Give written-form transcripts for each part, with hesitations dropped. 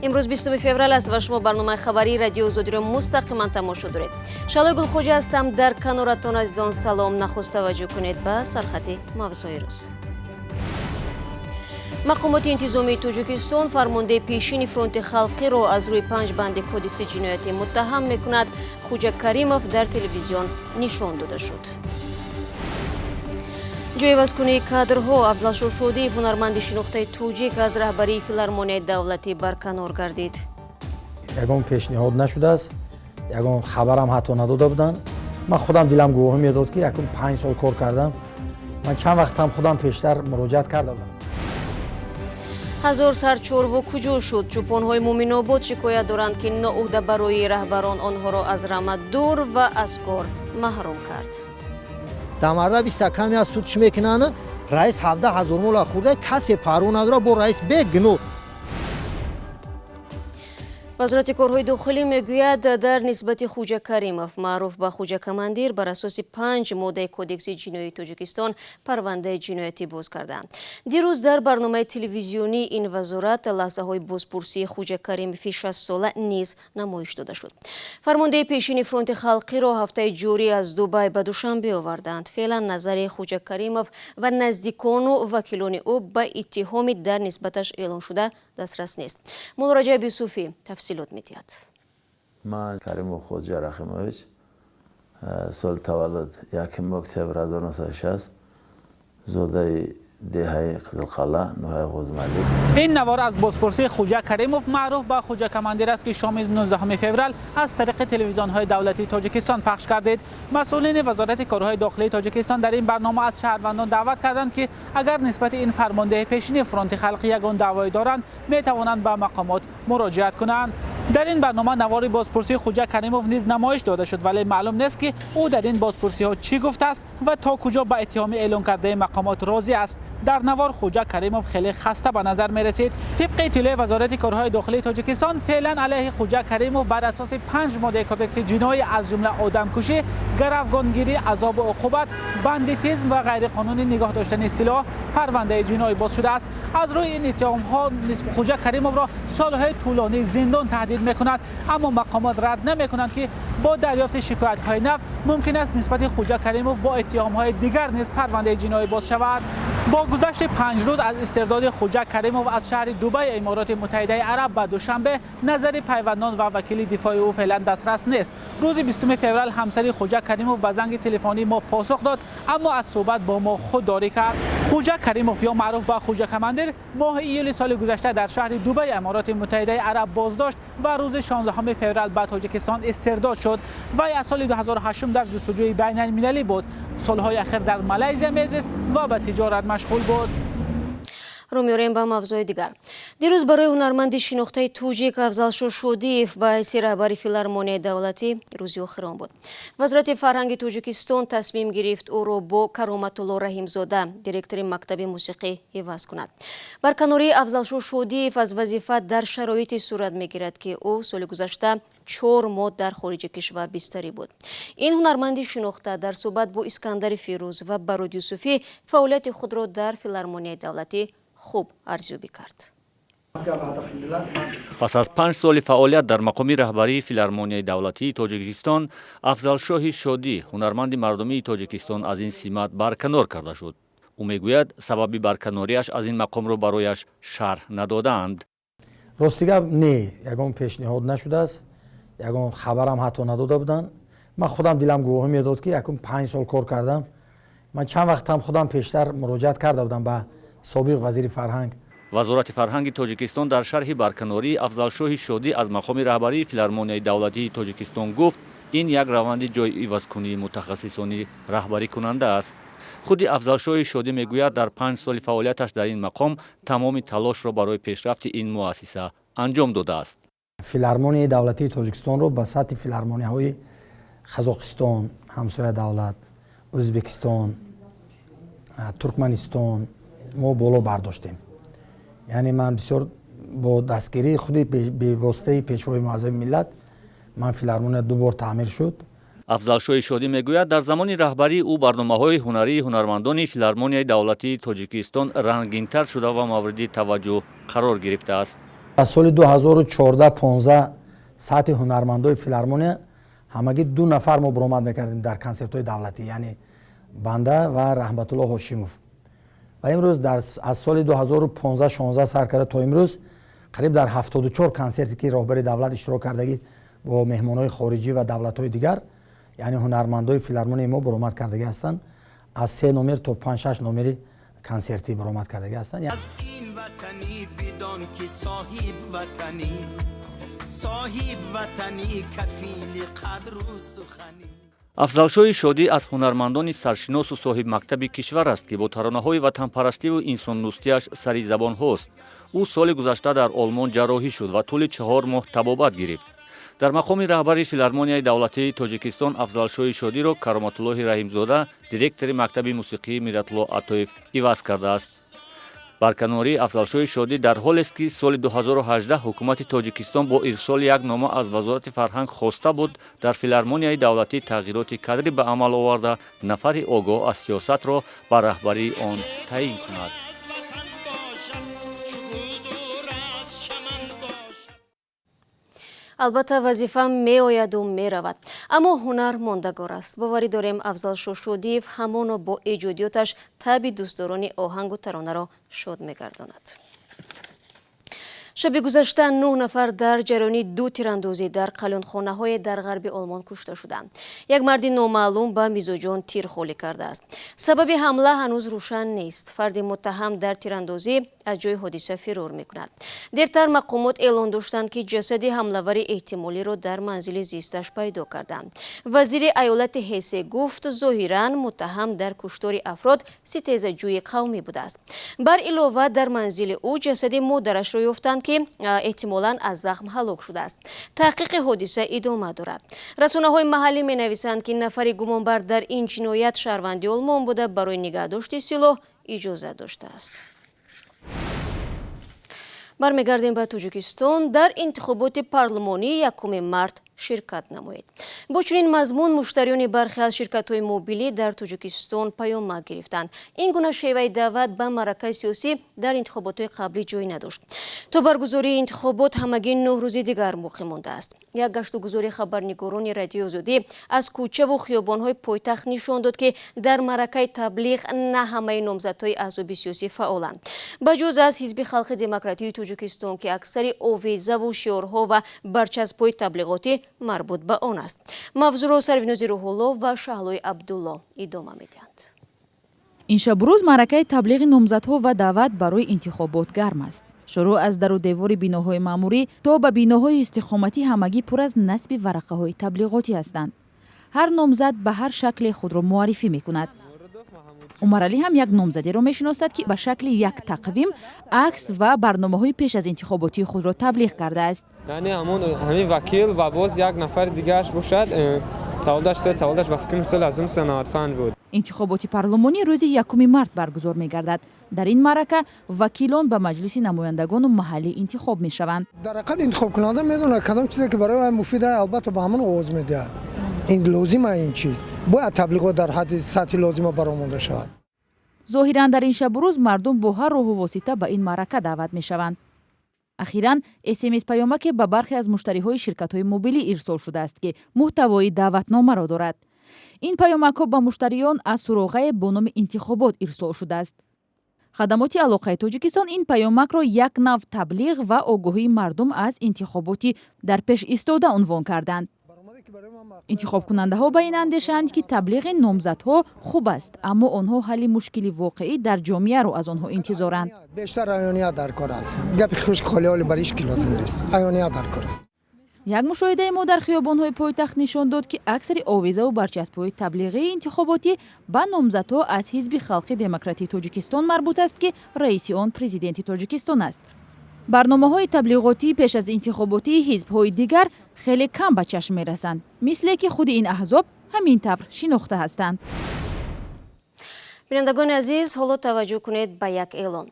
Имрӯз 20 феврал аст ва шумо барномаи хабарии Радиои Озодиро мустақиман тамошо доред. Шаҳлои Гулхоҷа ҳастам дар каноратон. Азизон, салом. Нахуст таваҷҷӯҳ кунед ба сархати мавзӯи рӯз. Мақомоти интизомии Тоҷикистон фармондаи пешини Фронти халқиро аз рӯи панҷ банди Кодекси ҷиноятӣ муттаҳам мекунад. Хуҷа Каримов дар телевизион нишон дода шуд. Ҷойивазкунии кадрҳо: Афзалшоҳ Шодиев, ҳунарманди шинохтаи тоҷик, аз раҳбарии Филармонияи давлатӣ барканор гардид. Ягон пешниҳод нашудааст, ягон хабарам ҳатто надода буданд. Ман худам дилам гувоҳӣ медод, ки якум 5 сол кор кардам. Ман чанд вақтам худам пештар муроҷиат карда будам. 1000 сар чорво куҷо шуд? Чӯпонҳои Муъминобод шикоят доранд, ки ноуҳдабароии раҳбарон онҳоро аз рама дур ва аз кор маҳрум кард. Дамарда 20-та ками аз суд чӣ мекунанд? Раис 17 000 мола хӯрда, касе парво надора бо раис бегуноҳ. Вазорати корҳои дохилӣ мегӯяд, дар нисбати Хуҷа Каримов, маъруф ба Хуҷа Командир, бар асоси панҷ моддаи Кодекси ҷиноии Тоҷикистон парвандаи ҷиноятӣ боз карданд. Дирӯз дар барномаи телевизионии ин вазорат лаҳзаҳои бозпурсии Хуҷа Каримови 60-сола низ намоиш дода шуд. Фармондаи пешини Фронти халқиро ҳафтаи ҷорӣ аз Дубай ба Душанбе оварданд. Феълан назари Хуҷа Каримов ва наздикону вакилони ӯ ба иттиҳоми дар нисбаташ эълоншуда дастрас нест. Муллораҷаб Юсуфӣ тафсилот медиҳад. Ман Каримов Хоҷа Рахимович, соли таваллуд 1 октябр 1960, зодаи деҳаи Қизилқалъа, ноҳияи Ғузмалик. Ин навор аз бозпурсии Хуҷа Каримов, маъруф ба Хуҷа Командир, аст, ки шоми 19 феврал аз тариқи телевизионҳои давлатии Тоҷикистон пахш кардед. Масъулини Вазорати корҳои дохилии Тоҷикистон дар ин барнома аз шаҳрвандон даъват карданд, ки агар нисбати ин фармондеҳи пешини Фронти халқӣ ягон даъвое доранд, метавонанд ба мақомот муроҷиат кунанд. Дар ин барнома навори бозпурсии Хуҷа Каримов низ намоиш дода шуд, вале маълум нест, ки ӯ дар ин бозпурсиҳо чӣ гуфтааст ва то куҷо ба иттиҳоми эълон кардаи мақомот розӣ аст. Дар навор Хуҷа Каримов хеле хаста ба назар мерасид. Тибқи иттилои Вазорати корҳои дохилии Тоҷикистон, феълан алайҳи Хуҷа Каримов бар асоси панҷ моддаи Кодекси ҷиноӣ, аз ҷумла одамкушӣ, гаравгонгирӣ, азобу уқубат, бандитизм ва ғайриқонунӣ нигоҳ доштани силоҳ парвандаи ҷиноӣ боз шудааст. Аз рӯи ин иттиҳомҳо Хуҷа Каримовро солҳои тӯлонии зиндон таҳдид мекунад, аммо мақомот рад намекунанд, ки бо дарёфти шикоятҳои нав мумкин аст нисбати Хуҷа Каримов бо иттиҳомҳои дигар низ парвандаи ҷиноӣ боз шавад. Бо гузашти 5 рӯз аз истирдоди Хуҷа Каримов аз шаҳри Дубай, Имороти Муттаҳидаи Араб, ба Душанбе, назари пайвандон ва вакили дифои ӯ феълан дастрас нест. Рӯзи 20 феврал ҳамсари Хуҷа Каримов ба занги телефонии мо посух дод, аммо аз суҳбат бо мо худдорӣ кард. Хуҷа Каримов ё маъруф ба Хуҷа Командир моҳи июли соли гузашта дар шаҳри Дубай, Амороти Муттаҳидаи Араб, боздошт ва рӯзи 16 феврал ба Тоҷикистон истирдод шуд. Вай аз соли 2008 дар ҷустуҷӯи байналмилалӣ буд. Солҳои ахир дар Малайзия мезист ва ба тиҷорат машғул буд. Рӯ меорем ба мавзӯи дигар. Дирӯз барои ҳунарманди шинохтаи тоҷик Афзалшоҳ Шодиев ба ҳайси раҳбари Филармонияи давлатӣ рӯзи охирон буд. Вазорати фарҳанги Тоҷикистон тасмим гирифт ӯро бо Кароматулло Раҳимзода, директори мактаби мусиқӣ, иваз кунад. Барканории Афзалшоҳ Шодиев аз вазифа дар шароите сурат мегирад, ки ӯ соли гузашта 4 моҳ дар хориҷи кишвар бистарӣ буд. Ин ҳунарманди шинохта дар суҳбат бо Искандари Фирӯз ва Барод Юсуфӣ фаъолияти худро дар Филармонияи давлатӣ хуб арзёбӣ кард. Пас аз 5 соли фаъолият дар мақоми раҳбарии Филармонияи давлатии Тоҷикистон, Афзалшоҳи Шодӣ, ҳунарманди мардумии Тоҷикистон, аз ин симат барканор карда шуд. Ӯ мегӯяд, сабаби барканориаш аз ин мақомро барояш шарҳ надодаанд. Рости гап, не, ягон пешниҳод нашудааст, ягон хабарам ҳатто надода буданд. Ман худам дилам гувоҳӣ медод, ки якум 5 сол кор кардам. Ман чанд вақтам худам пештар муроҷиат карда будам ба собиқ вазири фарҳанг. Вазорати фарҳанги Тоҷикистон дар шарҳи барканории Афзалшоҳи Шодӣ аз мақоми раҳбарии Филармонияи давлатии Тоҷикистон гуфт, ин як раванди ҷойивазкунии мутахассисони раҳбарикунанда аст. Худи Афзалшоҳи Шодӣ мегӯяд, дар 5 соли фаъолияташ дар ин мақом тамоми талошро барои пешрафти ин муассиса анҷом додааст. Филармонияи давлатии Тоҷикистонро ба сатҳи филармонияҳои Қазоқистон, ҳамсоя давлат, Ӯзбекистон, Туркманистон мо боло бардоштем. Яъне ман бисёр бо дастгирии худи бевоситаи Пешвои муаззами миллат ман филармония ду бор таъмир шуд. Афзалшоҳи Шодӣ мегӯяд, дар замони раҳбарии ӯ барномаҳои ҳунарии ҳунармандони Филармонияи давлатии Тоҷикистон рангинтар шуда ва мавриди таваҷҷӯҳ қарор гирифтааст. Аз соли 2014-15 сатҳи ҳунармандои филармония ҳамагӣ ду нафар мо баромад мекардем дар консертҳои давлатӣ, яъне банда ва Раҳматулло Ҳошимов. Ва имрӯз аз соли 2015-16 сар карда то имрӯз қариб дар 74 консерте, ки роҳбари давлат иштирок кардагӣ бо меҳмонҳои хориҷӣ ва давлатҳои дигар, яъне ҳунармандои филармонияи мо баромад кардагӣ ҳастанд. Аз се номер то панҷ-шаш номери консертӣ баромад кардагӣ ҳастанд. Аз ин ватанӣ бидон, ки соҳиб ватанӣ, соҳиб ватанӣ кафили қадру суханӣ. Афзалшоҳи Шодӣ аз ҳунармандони саршиносу соҳибмактаби кишвар аст, ки бо таронаҳои ватанпарастиву инсондӯстиаш сари забонҳост. Ӯ соли гузашта дар Олмон ҷарроҳӣ шуд ва тӯли 4 моҳ табобат гирифт. Дар мақоми раҳбари Филармонияи давлатии Тоҷикистон Афзалшоҳи Шодиро Кароматуллоҳи Раҳимзода, директори мактаби мусиқии Миратулло Атоев, иваз кардааст. Барканории Афзалшоҳи Шодӣ дар ҳолест, ки соли 2018 ҳукумати Тоҷикистон бо ирсоли як нома аз Вазорати фарҳанг хоста буд, дар Филармонияи давлатӣ тағйироти кадрӣ ба амал оварда, нафари огоҳ аз сиёсатро ба раҳбарии он таъин кунад. Аз ватан бошад чу гул, дур аз чаман бошад. Албатта, вазифа меояду меравад, аммо ҳунар мондагор аст. Боварӣ дорем, Афзалшоҳ Шодиев ҳамоно бо эҷодиёташ таби дӯстдорони оҳангу таронаро шод мегардонад. Шаби гузашта нӯҳ нафар дар ҷараёни ду тирандозӣ дар қалёнхонаҳое дар ғарби Олмон кушта шуданд. Як марди номаълум ба мизоҷон тир холӣ кардааст. Сабаби ҳамла ҳанӯз рӯшан нест. Фарди муттаҳам дар тирандозӣ аз ҷои ҳодиса фирор мекунад. Дертар мақомот эълон доштанд, ки ҷасади ҳамлавари эҳтимолиро дар манзили зисташ пайдо карданд. Вазири аёлати Ҳесе гуфт, зоҳиран муттаҳам дар куштори афрод ситезаҷӯи қавмӣ будааст. Бар илова, дар манзили ӯ ҷасади модарашро ёфтанд, ки эҳтимолан аз захм ҳалок шудааст. Таҳқиқи ҳодиса идома дорад. Расонаҳои маҳаллӣ менависанд, ки нафари гумонбар дар ин ҷиноят шаҳрванди Олмон буда, барои нигаҳдошти силоҳ иҷозат доштааст. Бармегардем ба Тоҷикистон. Дар интихоботи парлумонии 1 март ширкат намоед. Бо чунин мазмун муштариёни бархе аз ширкатҳои мобилӣ дар Тоҷикистон паёмак гирифтанд. Ин гуна шеваи даъват ба маъракаи сиёсӣ дар интихоботҳои қаблӣ ҷой надошт. То баргузории интихобот ҳамагӣ 9 рӯзи дигар боқӣ мондааст. Як гаштугузори хабарнигорони Радиои Озодӣ аз кӯчаву хиёбонҳои пойтахт нишон дод, ки дар маъракаи таблиғ на ҳамаи номзадҳои аҳзоби сиёсӣ фаъоланд, ба ҷуз аз Ҳизби халқи демократии Тоҷикистон, ки аксари овезаву шиорҳо ва барчаспҳои таблиғотӣ марбут ба он аст. Мавзӯъро Сарвинози Рӯҳулло ва Шаҳлои Абдулло идома медиҳанд. Ин шабу рӯз маъракаи таблиғи номзадҳо ва даъват барои интихобот гарм аст. Шурӯъ аз дару девори биноҳои маъмурӣ то ба биноҳои истиқоматӣ ҳамагӣ пур аз насби варақаҳои таблиғотӣ ҳастанд. Ҳар номзад ба ҳар шакле худро муаррифӣ мекунад. Умаралӣ ҳам як номзадеро мешиносад, ки ба шакли як тақвим акс ва барномаҳои пеш аз интихоботии худро таблиғ кардааст. Яъне ҳамон ҳамин вакил ва боз як нафари дигараш бошад, таваллудаш ба фикри соли 1995 буд. Интихоботи парлумонӣ рӯзи 1 март баргузор мегардад. Дар ин маърака вакилон ба Маҷлиси намояндагону маҳаллӣ интихоб мешаванд. Дар ҳақиқат, интихобкунанда медонад, кадом чизе ки барои вай муфид аст, албатта, ба ҳамон овоз медиҳад. Ин лозима, ин чиз бояд таблиғот дар ҳадди сатҳи лозима баромонда шавад. Зоҳиран, дар ин шабу рӯз мардум бо ҳар роҳу восита ба ин маърака даъват мешаванд. Ахиран смс паёмаке ба бархе аз муштариҳои ширкатҳои мобилӣ ирсол шудааст, ки муҳтавои даъватномаро дорад. Ин паёмакҳо ба муштариён аз суроғае бо номи интихобот ирсол шудааст. Хадамоти алоқаи Тоҷикистон ин паёмакро як нав таблиғ ва огоҳии мардум аз интихоботи дар пеш истода унвон карданд. Интихобкунандаҳо ба ин андешаанд, ки таблиғи номзадҳо хуб аст, аммо онҳо ҳалли мушкили воқеӣ дар ҷомеаро аз онҳо интизоранд. Бештар аёният дар кор аст. Гапи хушк холиҳоли бар ҳеч ки лозим нест, аёният дар кор аст. Як мушоҳидаи мо дар хиёбонҳои пойтахт нишон дод, ки аксари овезаву барчаспҳои таблиғии интихоботӣ ба номзадҳо аз Ҳизби халқи демократии Тоҷикистон марбут аст, ки раиси он Президенти Тоҷикистон аст. Барномаҳои таблиғотии пеш аз интихоботии ҳизбҳои дигар хеле кам ба чашм мерасанд, мисле ки худи ин аҳзоб ҳамин тавр шинохта ҳастанд. Бинандагони азиз, ҳоло таваҷҷӯҳ кунед ба як эълон.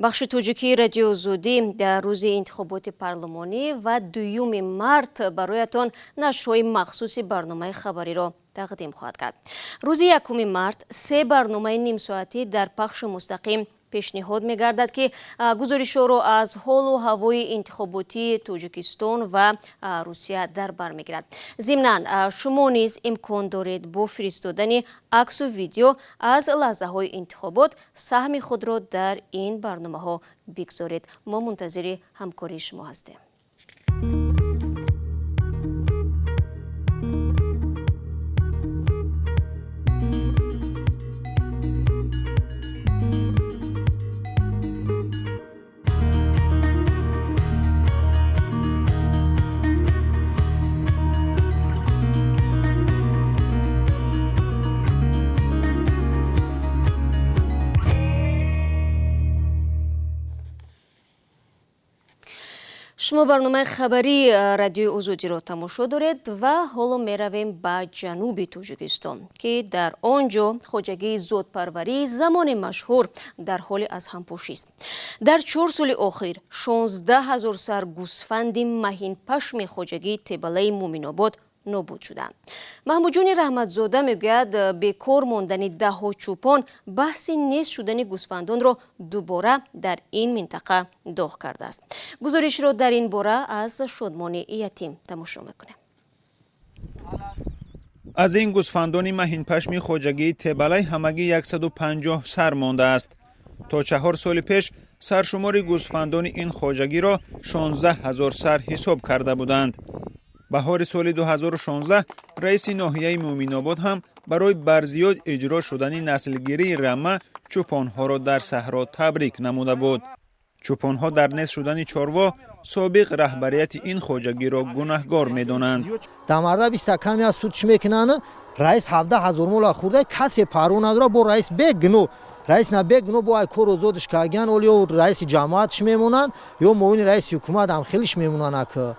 Бахши тоҷикии Радиои Озодӣ дар рӯзи интихоботи парлумонӣ ва 2 март бароятон нашрҳои махсуси барномаи хабариро тақдим хоҳад кард. Рӯзи 1 март се барномаи нимсоатӣ дар пахши мустақим. Пешниҳод мегардад, ки гузоришҳоро аз ҳолу ҳавои интихоботии Тоҷикистон ва Русия дар бар мегирад. Зимнан, шумо низ имкон доред бо фиристодани аксу видео аз лаҳзаҳои интихобот саҳми худро дар ин барномаҳо бигзоред. Мо мунтазири ҳамкории шумо ҳастем. Шумо барномаи хабарии Радиои Озодиро тамошо доред ва ҳоло меравем ба ҷануби Тоҷикистон, ки дар он ҷо хоҷагии зодпарварии замони машҳур дар ҳоли аз ҳампӯшист. Дар 4 соли охир 16 ҳазор сар гӯсфанди маҳинпашми хоҷагии Тебалаи Муъминобод нобуд шуданд. Маҳмудҷони Раҳматзода мегӯяд, бекор мондани даҳҳо чӯпон баҳси нест шудани гӯсфандонро дубора дар ин минтақа доғ кардааст. Гузоришро дар ин бора аз Шодмони Ятим тамошо мекунем. Аз ин гӯсфандони маҳинпашми хоҷагии Тебалай ҳамагӣ 150 сар мондааст. То 4 соли пеш саршумори гӯсфандони ин хоҷагиро 16 ҳазор сар ҳисоб карда буданд. Баҳори соли 2016 раиси ноҳияи Муъминобод ҳам барои барзиёд иҷро шудани наслгирии рама чӯпонҳоро дар саҳро табрик намуда буд. Чӯпонҳо дар нест шудани чорво собиқ раҳбарияти ин хоҷагиро гунаҳгор медонанд. Дамарда 20 ками аз судш мекунанд, раис 17 ҳазор мола хӯрда, касе парво надорад, бо раис бегуноҳ. Раис на бегуноҳ, бо ай кор озодш кардагиян, оли ё раиси ҷамоатш мемонанд, ё муовини раиси ҳукумат ҳам хелиш мемонанд ака.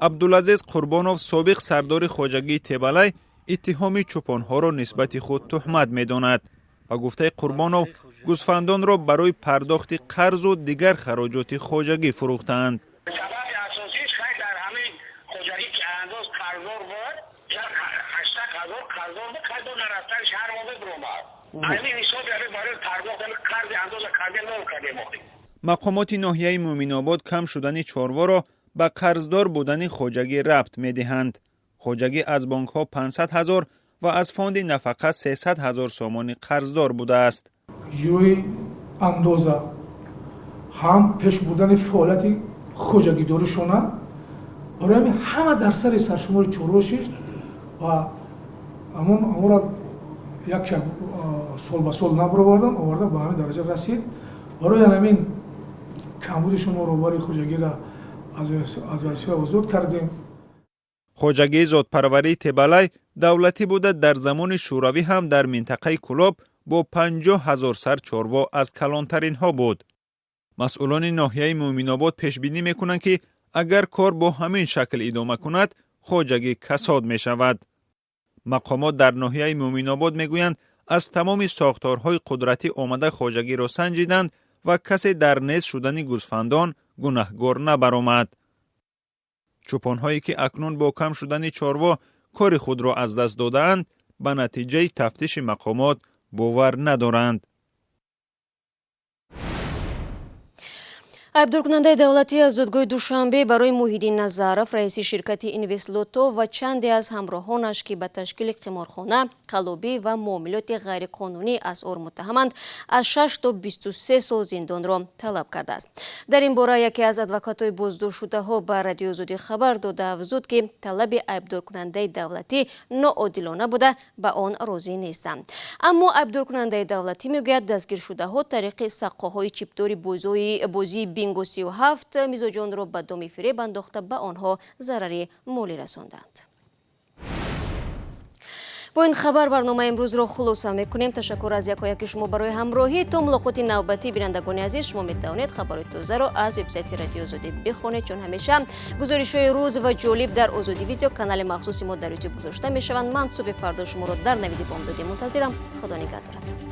Абдулазиз Қурбонов, собиқ сардори хоҷагии Тебалай, иттиҳоми чӯпонҳоро нисбати худ туҳмат медонад. Ба гуфтаи Қурбонов, гӯсфандонро барои пардохти қарзу дигар хароҷоти хоҷагӣ фурӯхтаанд. Сабаби асосиш хай дар ҳамин хоҷагӣ ки андоз қарздор буд, 800 ҳазор қарздор буд, хай дод нарафтан шаҳр мо бибуромад. Ҳамин ҳисоби ҳамин барои пардохт ҳамин қарзи андоза кардем, нол кардем охир. Мақомоти ноҳияи Муъминобод кам шудани чорворо ба қарздор будани хоҷагӣ рабт медиҳанд. Хоҷагӣ аз бонкҳо 500 ҳазор ва аз фонди нафақа 300 ҳазор сомонӣ қарздор будааст. Иҷрои андоза ҳам пеш бурдани фаъолияти хоҷагидоришона барои ҳамин ҳама дар сари саршумори чорво шишт ва ҳамонро як сол ба сол набаровардан, оварда ба ҳамин дараҷа расид. Барои ҳамин камбуди шумо роҳбари хоҷагиро аз вазифа озод кардем. Хоҷагии зодпарварии Тебалай давлатӣ буда, дар замони шӯравӣ ҳам дар минтақаи Кӯлоб бо 50 ҳазор сар чорво аз калонтаринҳо буд. Масъулони ноҳияи Муъминобод пешбинӣ мекунанд, ки агар кор бо ҳамин шакл идома кунад, хоҷагӣ касод мешавад. Мақомот дар ноҳияи Муъминобод мегӯянд, аз тамоми сохторҳои қудратӣ омада хоҷагиро санҷиданд ва касе дар нест шудани гӯсфандон гунаҳгор набаромад. Чӯпонҳое ки акнун бо кам шудани чорво кори худро аз даст додаанд, ба натиҷаи тафтиши мақомот бовар надоранд. Айбдоркунандаи давлатӣ аз додгоҳи Душанбе барои Муҳиддин Назаров, раиси ширкати Инвестлото ва чанде аз ҳамроҳонаш, ки ба ташкили қиморхона, қаллобӣ ва муомилоти ғайриқонунӣ асъор муттаҳаманд, аз 6 то 23 сол зиндонро талаб кардааст. Дар ин бора яке аз адвокатҳои боздоштшудаҳо ба Радиои Озодӣ хабар дода афзуд, ки талаби айбдоркунандаи давлатӣ ноодилона буда, ба он розӣ нестанд. Аммо айбдоркунандаи давлатӣ мегӯяд, дастгиршудаҳо тариқи саққоҳои чипдори бозии Бинго 37 мизоҷонро ба доми фиреб андохта, ба онҳо зарари молӣ расонданд. Бо ин хабар барномаи имрӯзро хулоса мекунем. Ташаккур аз якояки шумо барои ҳамроҳӣ. То мулоқоти навбатӣ, бинандагони азиз, шумо метавонед хабарои тозаро аз вебсайти Радиои Озодӣ бихонед, чун ҳамеша гузоришҳои рӯз ва ҷолиб дар Озодӣ видео канали махсуси мо дар Ютуб гузошта мешаванд. Ман субҳи фардо шуморо дар навиди бомдодӣ мунтазирам. Худо нигаҳдорад.